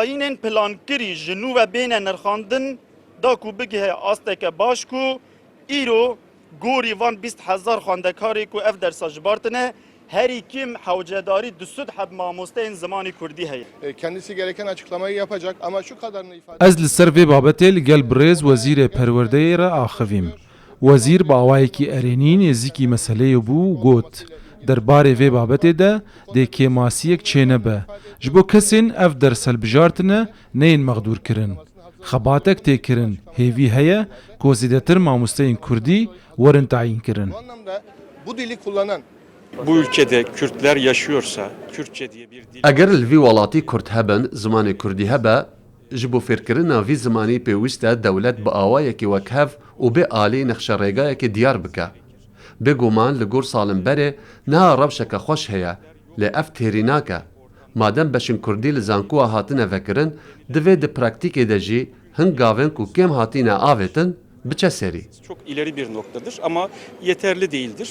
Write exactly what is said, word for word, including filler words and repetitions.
Ayînên plankirî ji nû ve bêne nirxandin, da ku bigihe asteke baş ku îro gorî van bîst hezar xwendekarê ku ev dersa jibartine, herî kêm hewcedarî du sed heb mamosteyên zimanê kurdî heye. E, kendisi gereken açıklamayı yapacak ama şu kadarını ifade Ez li ser vê babetê li gel birêz Wezîrê Perwerdeyê re axivîm. Wezîr bi awayekî erênî nêzîkî meseleyê bû û got, derbarê vê babetê de dê kêmasiyek çênebe. Ji bo kesên ev ders hilbijartine neyên mexdûrkirin. Xebatek tê kirin, hêvî heye ku zêdetir mamosteyên kurdî werin tayînkirin. Bu anlamda bu dili kullanan Bu ülkede Kürtler yaşıyorsa, Kürtçe diye bir dil Eger li vî welatî kurd hebin, zimanê kurdî hebe, ji bo fêrkirina vî zimanî pêwîst e dewlet bi awayekî wekhev û bê alî nexşerêgayekê diyar bike. Bêguman li gor salimberê niha rewşeke xweş heye, lê ev têrînak e. Madem beşên kurdî li zankowa hatine vekirin, divê di praktîkê de jî hin gavên ku kêm hatine avêtin, biçe serî. Çok ileri bir noktadır ama yeterli değildir.